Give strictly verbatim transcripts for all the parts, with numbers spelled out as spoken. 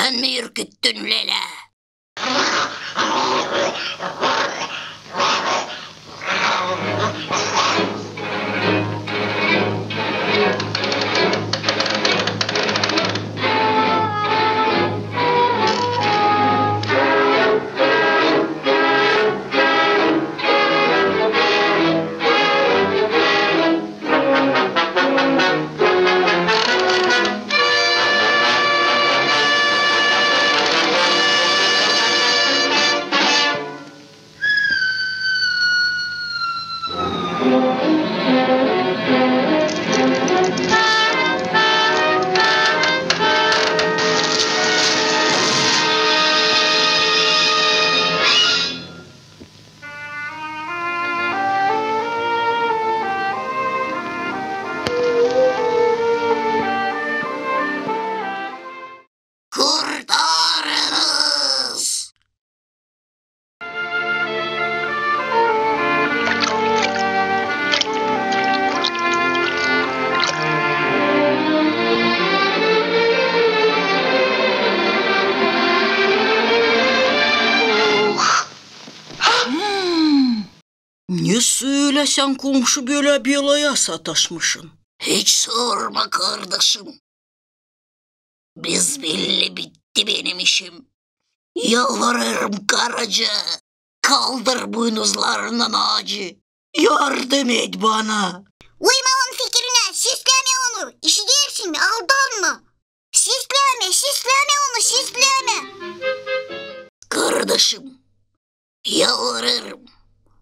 Sän mi ürküttün, lelä? Kurtarınız! Ne sölä sän, komşu, bölä belaya sataşmışın? Hiç sorma, kardaşım. Bezbelli bitti benim işim. Yalvarêrım, karaca, kaldır buynuzlarından acı. Yardım et bana. Uyma onun fikirinä, seslämä onu, işidersin, aldanma. Seslämä, seslämä onu, seslämä. Kardaşım, yalvarêrım,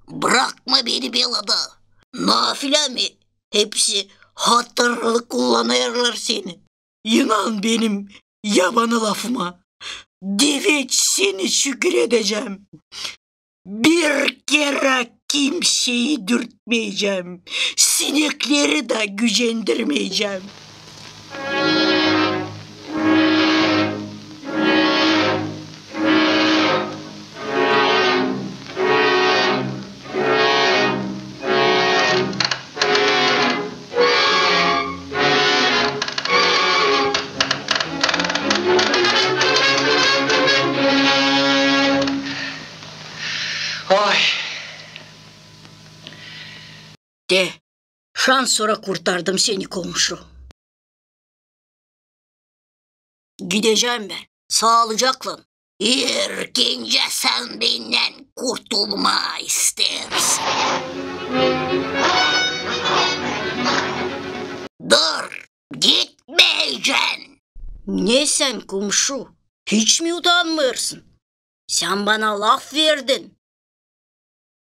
brakma beni belada. Nafilämi hepsi hatırlı kullanêrlar seni. İnan benim yabanı lafıma. Deveç seni şükür edecäm. Bir kerä kimseyi dürtmeyecäm. Sinekleri dä gücendirmeyecäm. Oy! De, şansora kurtardım seni, komşu. Gidecäm bän. Saalıcaklan. Erkencä sän bendän kurtulmaa isteersin. Dur, gitmeycän. Ne sän, komşu, hiç mi utanmêêrsın? Sän bana laf verdin.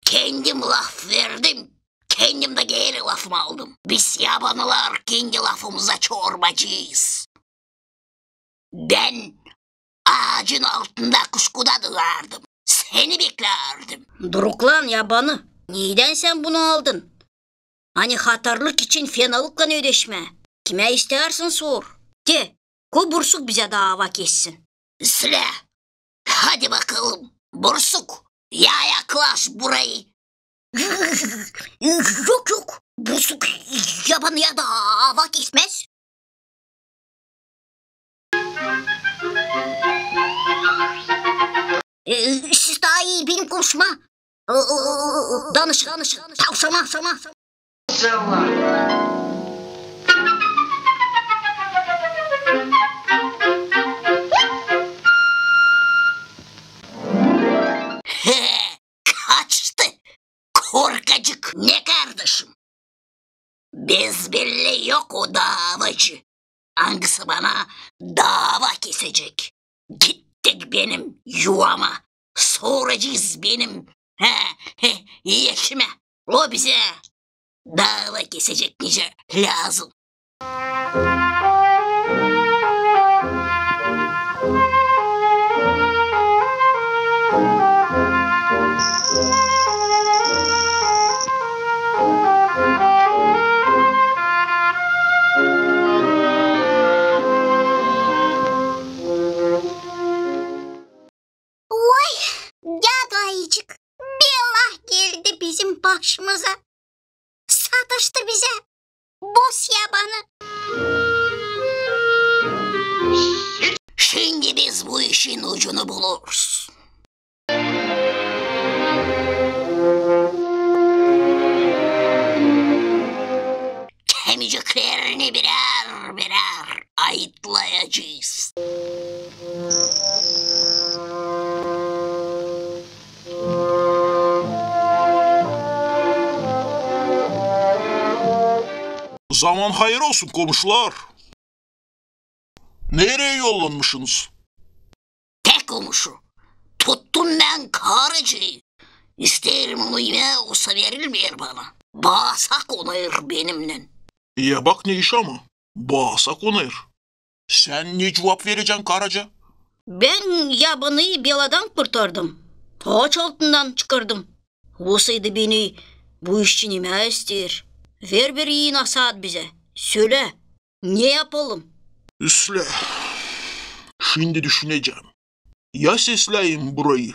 Kendim laf verdim, kendim dä geeri lafımı aldım. Biz, yabanılar, kendi lafımıza çorbacıyız. Bän aacın altında kuşkuda durardım, seni beklärdim. Duruklan, yabanı, neydän sän bunu aldın? Ani hatırlık için fenalıklan ödeşmää. Kimä isteersin, sor. De, koy bursuk bizä daava kessin. İslää. Hadi bakalım, bursuk, yayaklaş burayı. Yok, yok, bursuk yabanıya daava kesmäz. E, siz taa ii benim komşuma danışın, danışın. Tavşana, tavşana. He, kaçtı. Korkacık. Ne, kardaşım? Bezbelli yok o daavacı, angısı bana daava kesecek. Gittik benim yuvama. Soracez benim, he, he, eşimä. O bizä daava kesecek nicä lääzım. Oy, dädu ayıcık, bela geldi bizim başımıza. Sataştı bizä bos yabanı. Şindi biz bu işin ucunu buluruz. Kemiciklerini birer birer ayıtlayacez. Zaman hayır olsun, komuşular. Nereyi yollanmışınız? Te komuşu, tuttum bän karıcayı. İsteerim onu imää, osa verilmeer bana. Baasa konêr benimnän. Ya bak ne iş ama, baasa konêr. Sän ne cuvap verecän, karıca? Bän yabanıyı beladan kurtardım. Aaç altından çıkardım. Olsaydı beni bu iş için imää isteer. Ver bir iinä saat bizä. Sölä, ne yapalım? İslä. Şindi düşünecäm. Ya sesleyim burayı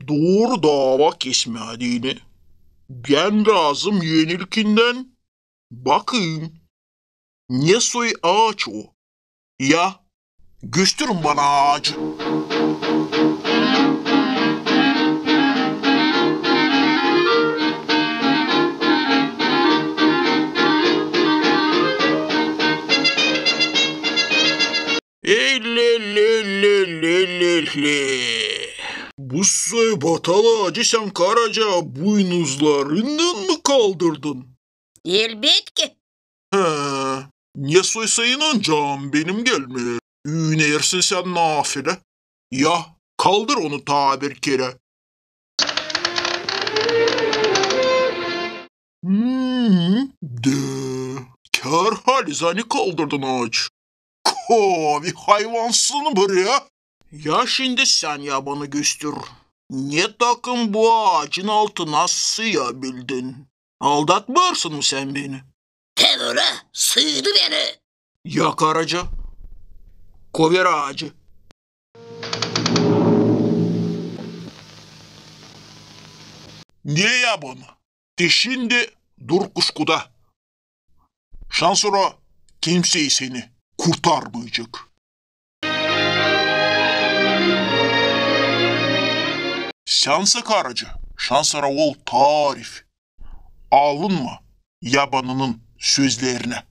dooru daava kesmää deyni. Bän lääzım enilkindän bakayım, ne soy aaç o. Ya, gösterin bana aacı. Ey le le le le le le. Bu soy batal aacı sän, karıca, buynuzlarınnan mı kaldırdın? Elbetki. He, ne soysa inanacam benim gelmää. Üünersin sän nafile. Ya, kaldır onu taa bir kerä. Hmm, de, kär haliz ani kaldırdın aaç. Kovi hayvansın bir ya. Ya şindi sän yabanı göster, ne takım bu aacın altına sıyabildin? Aldatmêêrsın mı sän beni? Te bölä sıydı beni. Ya, karıca, kover aacı. Ne yabanı? Te şindi dur kuşkuda. Şansora kimsey seni kurtarmayacek. Sän sä, karıca, şansora ol taarif. Alınma yabanının sözlerinä.